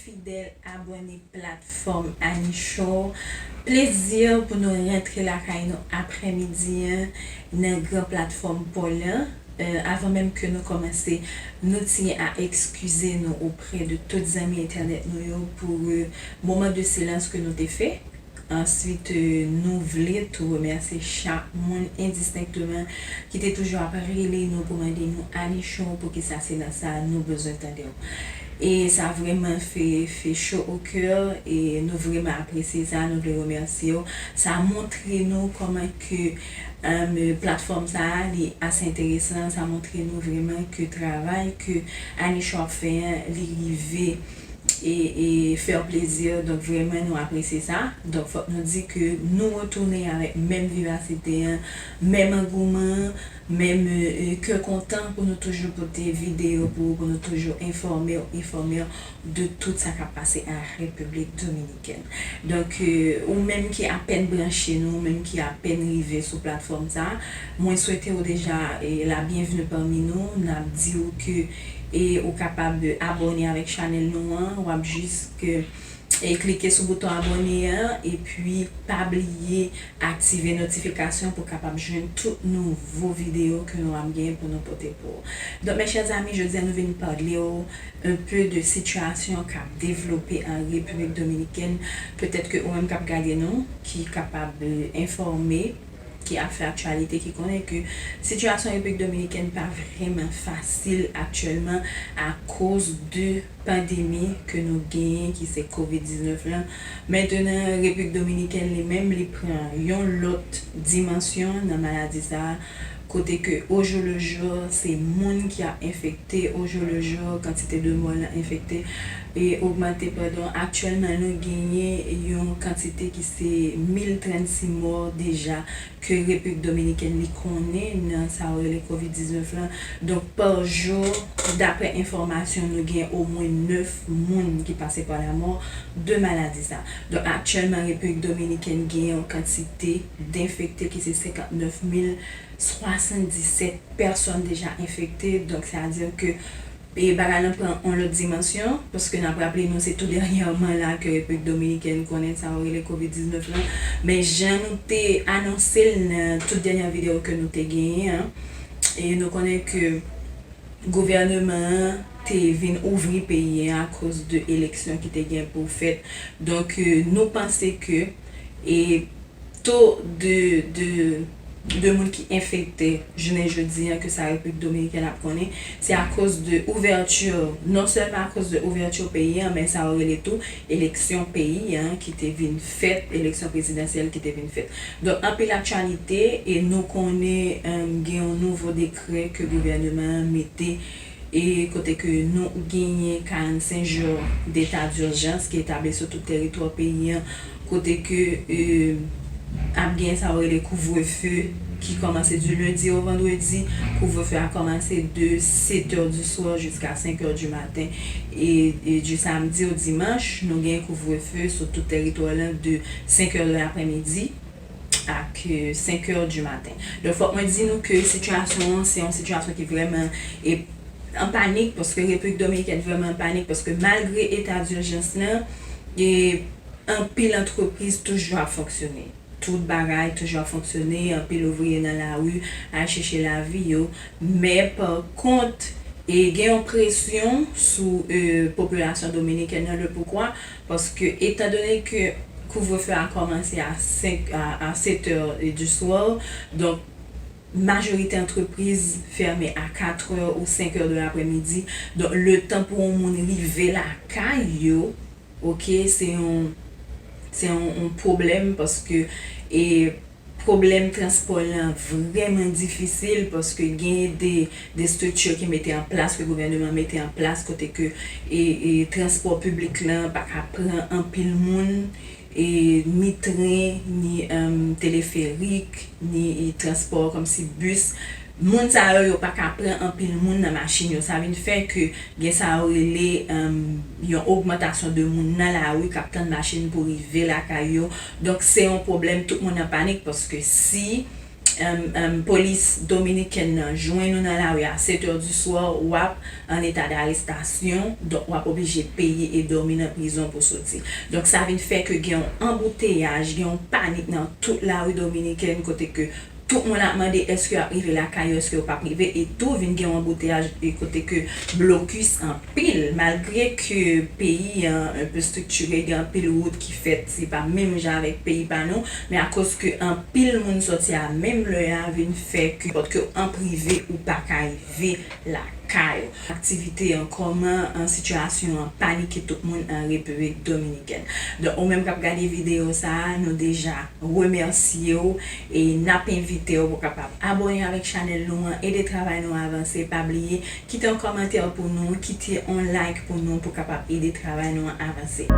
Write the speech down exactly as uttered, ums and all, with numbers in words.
Fidèl abòne platfòm Annie Show, plezi pou nou rantre lakay nou aprèmidi an nan gran platfòm pa w lan. Euh, avan menm ke nou kòmanse, nou tiyen a ekskize nou oprè de tout zanmi entènèt nou yo pou euh, moman de silans ke nou te fè. Answit, euh, nou vle tou remèsye chak moun endistenkteman ki te toujou ap rele nou pou mande nou Annie Show, poukisa se nan sa nou bezwen tande w. E sa vrèman fè, fè cho o kè, e nou vrèman apresye sa, nou vle remèsye w. Sa montre nou kòman ke um, platfòm sa a, li ase enteresan, sa montre nou vrèman ke travay ke Annie Show ap fè an, li rive e, e fè w plezi. Donk, vrèman, nou apresye sa. Donk, fòk nou di ke nou retounen avèk menm vivasite an, menm angouman an, menm euh, kè kontan pou nou toujou pote videyo pou ou, pou nou toujou enfòme w, enfòme w de tout sa k ap pase an Repiblik Dominikèn. Donk, euh, ou menm ki apèn branche nou, ou menm ki apèn rive sou platfòm sa a, mwen swete w deja eh, la bienvenue parmi nous. N ap di w ke eh, ou kapab abòne avèk chanèl nou an, w ap jis ke e klike sou bouton abòne an, epi pa bliye aktive notifikasyon pou w kapab jwenn tout nouvo videyo ke nou ap gen pou nou pote pou ou. Donk, mes chers amis, jodi a nou vin pale w un peu de sitiyasyon k ap devlope an Repiblik Dominikèn. Petèt ke ou menm k ap gade nou, ki kapab euh, enfòme, ki ap fè aktyalite, ki konnen ke sitiyasyon Repiblik Dominikèn pa vrèman fasil aktyèlman akoz de pandemi ke nou genyen, ki se kovid diznèf lan. Mentenan, Repiblik Dominikèn li menm, li pran yon lòt dimansyon nan maladi sa a, kote ke au jour le jour, se moun ki ap enfekte, au jour le jour, kantite de mò lan enfekte e ogmante, padon. Aktyèlman, nou genyen yon kantite ki se mil trannsis mò deja ke Repiblik Dominikèn li konnen nan sa yo rele kovid diznèf lan. Donk, pa jou, daprè enfòmasyon, nou gen omwen nèf moun ki pase pa lamò de maladi sa. Donk, aktyèlman, Repiblik Dominikèn gen yon kantite denfekte ki se senkantnèf mil swasanndisèt pèsòn deja enfekte. Donk, sa vle di ke e bagay lan pran yon lòt dimansyon, paske n ap raple nou, se tou dènyèman la ke Repiblik Dominikèn konnen sa yo rele kovid diznèf lan. Men jan nou te anonse l nan tout dènyè videyo ke nou te genyen an, e nou konnen ke gouvèneman an te vin ouvri peyi an akoz de eleksyon ki te gen pou fèt. Donk, euh, nou panse ke e to de, de, de moun ki enfekte jounen jodi an ke sa Repiblik Dominikèn ap konnen, se akoz de ouvèti, non sèlman akoz de ouvèti peyi an, men sa yo rele tou eleksyon peyi an ki te vin fèt, eleksyon prezidansyèl ki te vin fèt. Donk, anpil aktyalite, e nou konnen, em, gen yon nouvo dekrè ke gouvèneman an mete e kote ke nou genyen karannsenk jou deta dijans ki etabli sou tout teritwa peyi an, kote ke, e, ap gen sa yo rele kouvrefe ki kòmanse di lendi o vandredi. Kouvrefe a kòmanse de sèt è di swa jiska senk è di maten. E, e di samdi o dimanch, nou gen kouvrefe sou tout teritwa lan de senk è de laprèmidi ak, e, senk è di maten. Donk, fòk mwen di nou ke sitiyasyon an, se yon sitiyasyon ki vrèman, e, an panik, paske Repiblik Dominikèn vrèman an panik, paske malgre eta dijans lan, e, anpil antrepriz toujou ap fonksyone. Tout bagay toujou ap fonksyone, anpil ouvriye nan lari, al chèche lavi yo. Men, pa kont, e, gen yon presyon sou, e, popilasyon dominikèn nan, le poukwa, paske, etandone ke kouvrefe a kòmanse a senk, a, a sèt è di swa, donk, majorite antrepriz fèmen a kat è ou senk è de laprèmidi. Donk, letan pou yon moun rive lakay yo, oke, se yon, se yon, yon pwoblèm, paske, e, pwoblèm transpò lan vrèman difisil, paske gen de, de estrikti ki mete an plas, ke gouvèneman mete an plas, kote ke, e, e, transpò piblik lan pa ka pran anpil moun, e, ni tren, ni, em, teleferik, ni, e, transpò kòmsi bis. Moun sa yo, yo pa ka pran anpil moun nan machin yo. Sa vin fè ke gen sa yo rele, em, yon ogmantasyon de moun nan lari k ap tann machin pou rive lakay yo. Donk, se yon pwoblèm, tout moun an panik, paske si um, um, polis dominikèn nan jwenn ou nan lari a sèt è di swa, w ap an eta darestasyon, donk w ap oblije peye e dòmi nan prizon pou soti. Donk sa vin fè ke gen yon anbouteyaj, gen yon panik nan tout lari dominikèn kote ke tout moun ap mande èske y ap rive lakay yo, èske yo p ap rive, e tou vin gen yon anbouteyaj e kote ke blokis anpil, malgre ke peyi an enpe striktire, gen anpil wout ki fèt, se pa menm jan avèk peyi pa nou, men akoz ke anpil moun sòti a menm lè a vin fè ke, pòt ke an prive ou pa ka rive lakay ou. Aktivite an kòman an sitiyasyon an panike tout moun an Repiblik Dominikèn. Donk, ou menm k ap gade videyo sa a, nou deja remèsye w e n ap envite w pou w kapab abòne avèk chanèl nou an, ede travay nou an avanse. Pa bliye, kite yon kòmantè pou nou, kite yon like pou nou, pou kapab ede travay nou an avanse.